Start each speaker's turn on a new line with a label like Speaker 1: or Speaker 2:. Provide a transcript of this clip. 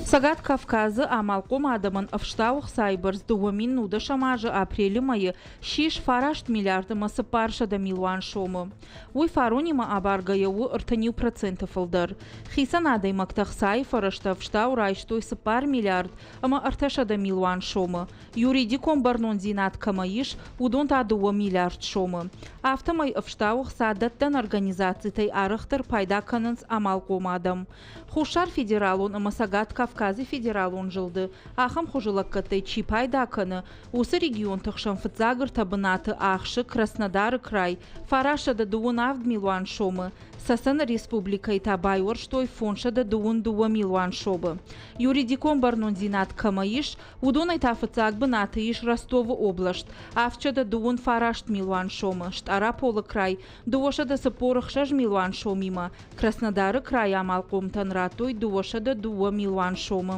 Speaker 1: Цӕгат Кавказы амалхъом адӕмӕн ӕфстауы хцайы бӕрц 2010 азы апрелы мӕйы ссис 9 миллиард ӕмӕ 400 милуан сомы. Уый фаронимӕ абаргӕйӕ у 31% фылдӕр. Хицӕн адӕймӕгтӕ хцайы фӕрӕзтӕ ӕфстау райстой 4 миллиард ӕмӕ 300 милуан сомы. Юридикон бӕрнондзинад кӕмӕ ис, уыдон та 2 миллиард сомы. Афтӕмӕй ӕфстауы хца дӕттӕн организацитӕй арӕхдӕр пайда кӕнынц амалхъом адӕм. Хуссар федералон ӕмӕ Цӕгат Кавказы федералон зылды ахӕм хуызы лӕггӕдтӕй чи пайда кӕны, уыцы регионты хсӕн фыццаг ӕртӕ бынаты ахсы Краснодары край 927 милуан сомы, Цӕцӕны республикӕйы та байуӕрстой 522 милуан сомы. Юридикон бӕрнондзинад кӕмӕ ис, уыдонӕй та фыццаг бынаты ис Ростовы област, 729 милуан сомы, Стъараполы край 246 милуан сомимӕ, Краснодары крайы амалхъомтӕн радтой 202 милуан сомы.